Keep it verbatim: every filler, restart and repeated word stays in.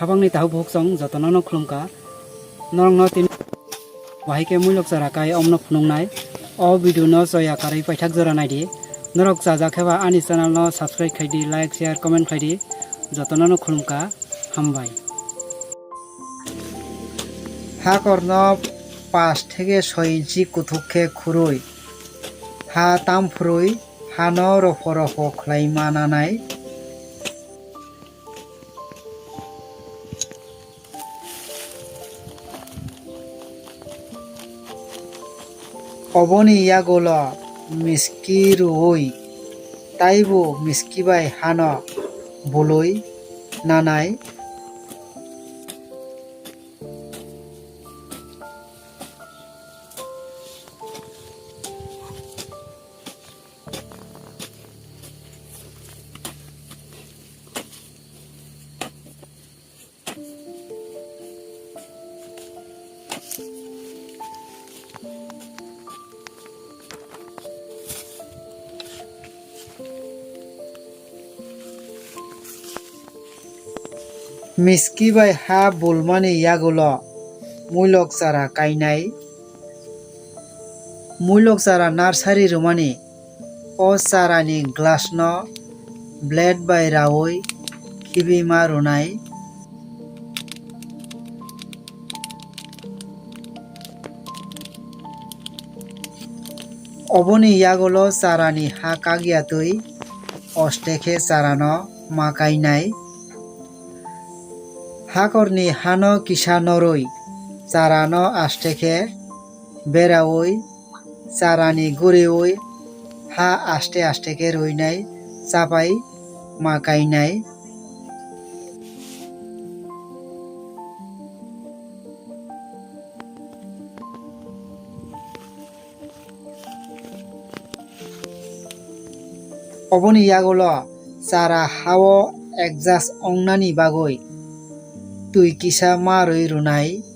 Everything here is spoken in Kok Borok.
Habangni tahu buhuk song jotono no khulumkha. Norokno tini bahai khe muilok chara kai omno phunuknai. O video no choya karwi paithak jora naidi. Norok chajak khe ba ani channel no subscribe khaidi, like, share, comment khaidi. Jotono no khulumkha. Hambai. Hakorno pas theke soi inchi kuthuk khe khurui. Ha tam phurui, hano rofo rofo khlai ma nanai. Oboni yagulo miski rwui, taibo miski bai hano bului nanai. Miski bai ha bulmani yagulo muilok chara kainai. Muilok chara nursery rwmani o charani glass no blade bai raui khibi ma rwnai. Oboni yagulo charani ha kakya twi oste khe charano ma kainai. Hakorni hano kisa norwi charano aste khe beraui charani guriui ha aste aste khe ruinai chapai ma kainai. Oboni yagulo chara hao adjust ongnani bagwi twi kisa ma rwi rwnai.